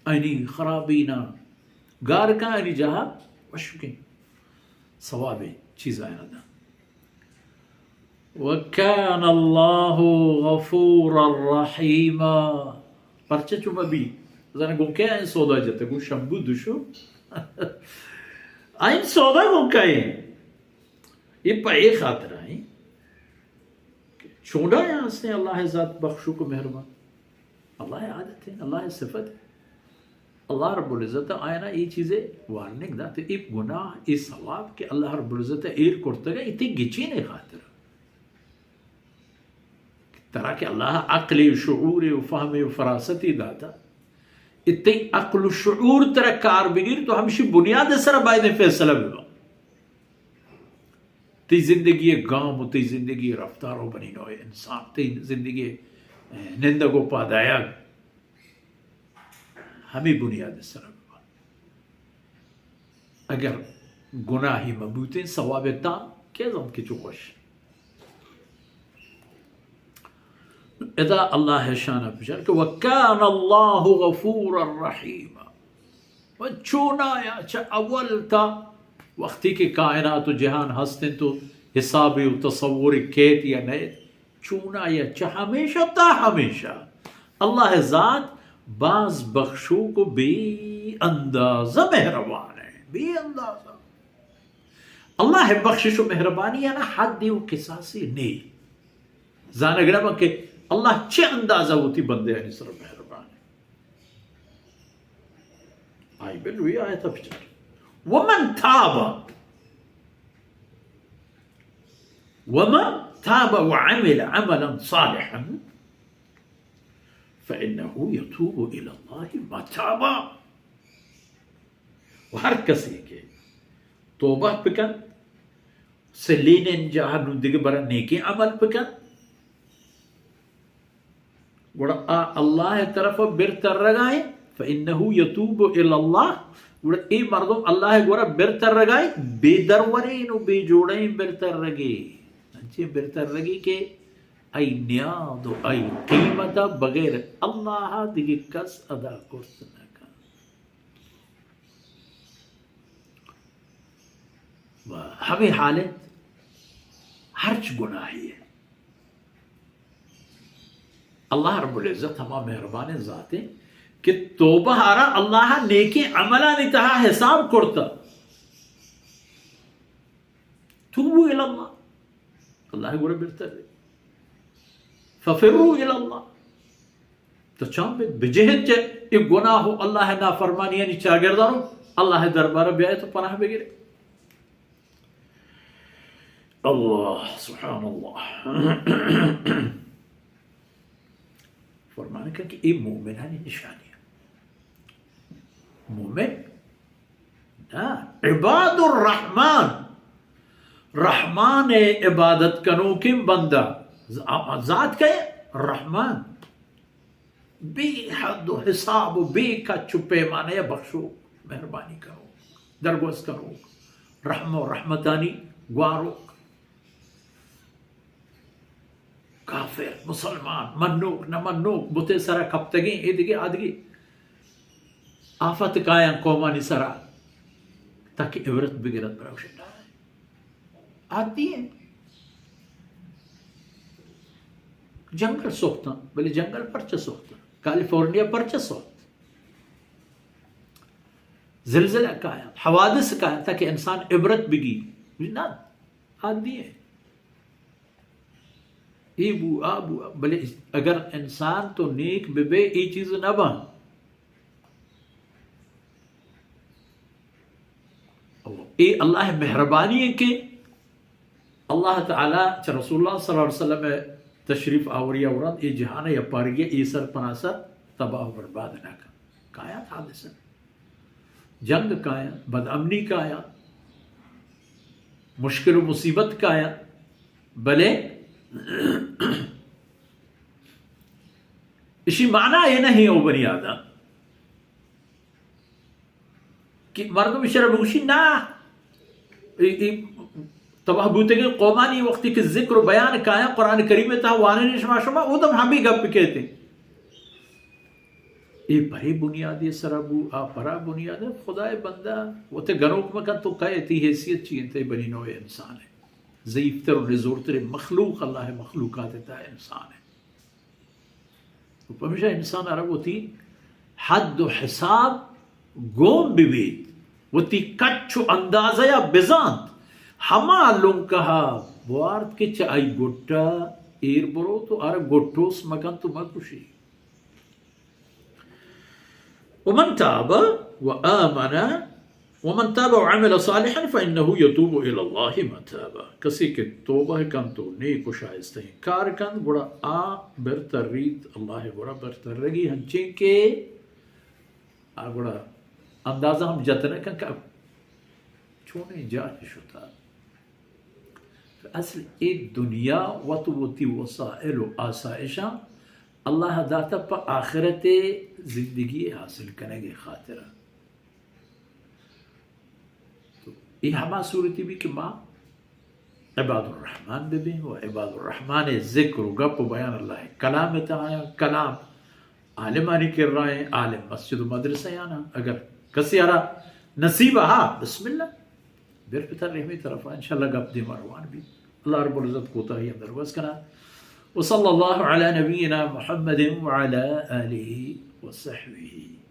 آیانی خرابی نہ گار کن، آیانی جاہ وشکیں ثوابیں چیز آیانا داں۔ وکان اللہ غفورا رحیما۔ پرچہ چو مبی؟ زاناں گوں کئے آئین سودا جتہ؟ گوں شمبو دشو؟ آئین سودا گوں کئے؟ اے پہ اے خاطر آئیں۔ چونڈا یا ہستیں اللہ ذات بخشوک و مہربان۔ اللہ عادت ہے، اللہ صفت ہے۔ اللہ رب العزت آیانا اے چیزے وارننگ دات، اے گناہ، اے ثواب کہ اللہ رب العزت ایر کرتگ، اے تئی گچین خاطر۔ ترا کہ اللہ عقل و شعور و فہم و فراست داتا، اے تئی عقل و شعور ترا کار بگیر تو ہمشی بنیاد سر باید فیصلہ ببا۔ تئی زندگی گام و تئی زندگی رفتار و بنی نوع انسان، تئی زندگی، اہ، نندگ و پادایگ، ہمے بنیاد سر ببا۔ اگر گناہی مبوتیں ثواب تام، کئے زانت کہ چو خوش۔ ادا اللہ شان بچار کہ وکان اللہ غفورا رحیما۔ و چونایا چہ اول تا وقتی کہ کائنات و جہان ہست انت و حسابی و تصوری کیت یا نیت، چونایا چہ ہمیشہ تا ہمیشہ اللہ ذات باز بخشوک و بے اندازہ مہربان ہے، بے اندازہ۔ اللہ بخشش و مہربانی آنا حد و کساسی نی۔ زانگ نہ بن کہ اللہ چہ اندازہ وتی بندے آنی سر مہربان ہے۔ آئی بل وی آیت بچار۔ ومن تاب، ومن تاب وعمل عملا صالحا فإنه يتوب إلى الله متابا۔ و ہر کسی کہ توبہ بکن، سلینین جاہ نون دگہ برا نیکیں عمل بکن، گڑا آ اللہ طرف بر ترگائیں، فإنه يتوب إلى الله، گڑا اے مردم اللہ گورا بر ترگائیں، بے درورین و بے جوڑین بر ترگی، انچیں بر ترگی کہ ای نیاد و ای قیمت بغیر اللہ دگہ کس ادا کرت نہ کن۔ و ہمے حال انت ہرچ گناہی ہے۔ اللہ رب العزت ہما مہربانیں ذات ہے کہ توبہ آرا اللہ نیکیں عملانی تہا حساب کرتا۔ توبوا الی اللہ، اللہ گورا برتر۔ ففروا الی اللہ، تو چان بجہد چہ اے گناہ و اللہ نافرمانیانی چاگردانو، اللہ دربارہ بیائے تو پناہ بگرے۔ اللہ، سبحان اللہ۔ فرمان کہ اے مومنانی نشانی۔ مومن نا، عباد الرحمن، رحمان عبادت کنوکیں بندہ۔ ذ-، ذات کئے؟ رحمان۔ بے حد و حساب و بے کچ و پیمانہ بخشوک، مہربانی کنوک، درگوز کنوک، رحم و رحمتانی گواروک۔ کافر، مسلمان، منوک، نہ منوک، بتے سرا کپتگیں، اے دگہ آ دگہ آفت کایاں قومانی سرا، تاکہ عبرت بگرت برا گوشن۔ عادی ہے۔ جنگل سوختاں، بلے جنگل پرچہ سوختاں؟ کالیفورنیا پرچہ سوخت؟ زلزلہ کایاں، حوادث کایاں، تاکہ انسان عبرت بگی۔ نہ، عادی ہے۔ اے بو، آ بو، بلے اگر انسان تو نیک ببے، اے چیز نہ باں۔ اے اللہ مہربانی ہے کہ اللہ تعالی چہ رسول اللہ صلی اللہ علیہ وسلم تشریف آوری اوران اے جہان یا پارگی اے سر پناسر تباہ و برباد نہ کن۔ کایات حادثہ۔ جنگ کایاں، بدامنی کایاں، مشکل و مصیبت کایاں، بلے اشی معنی اے نہیں او بنی آدم کہ مردم اشرا بگوشی نا، اے، اے تباہ بوتگیں قومانی وقتی کہ ذکر و بیان کایاں قرآن کریم تہا وانن شما، شما اودم ہمیں گپ کہتے۔ اے پرے بنیادے سرا بو، آ پرا بنیاد۔ خدائے بندہ وتے گنوک مکن، تو کئے، تئی حیثیت چی انت؟ اے بنی نوع انسان ہے، ضعیف تر و نزورتریں مخلوق اللہ مخلوقات تا انسان ہے۔ و پمیشا انسان ء را وتی حد و حساب گون بہ بیت، وتی کچ و اندازہ ء بزانت، ہما لنکہ ء بوارت کہ چہ آئی گٹ ء ایر بروت و آرا گٹوس مکنت و مکشی۔ ومن تاب وآمن ومن تاب وعمل صالحا فإنه يتوب إلى الله متابا۔ کسی کہ توبہ کنت و نیک و شائستہ کار کنت، گڑا آ برتریت اللہ گڑا برترگی ہنچیں کہ آ گڑا اندازہ ہم جت نہ کن کہ چونیں جاہ شتا۔ اصل اے دنیا وت وتی وسائل و آسائشاں اللہ داتا پہ آخرت زندگی حاصل کنگ خاطرہ۔ تو اے ہما صورتی بھی کہ ما عباد الرحمن بہ بیں و عباد الرحمن ذکر و گپ و بیان اللہ کلام تہا، کلام عالمانی کرا ہیں، عالم مسجد و مدرسہ یانا۔ اگر کسی آرا نصیب ہا، بسم اللہ، بر پتر رحمی طرفا، انشاءاللہ گپ دیما روان بی۔ اللہ رب العزت کوتاہی اندر بس کنا۔ وصلی اللہ علی نبینا محمد وعلی آلہ وصحبہ۔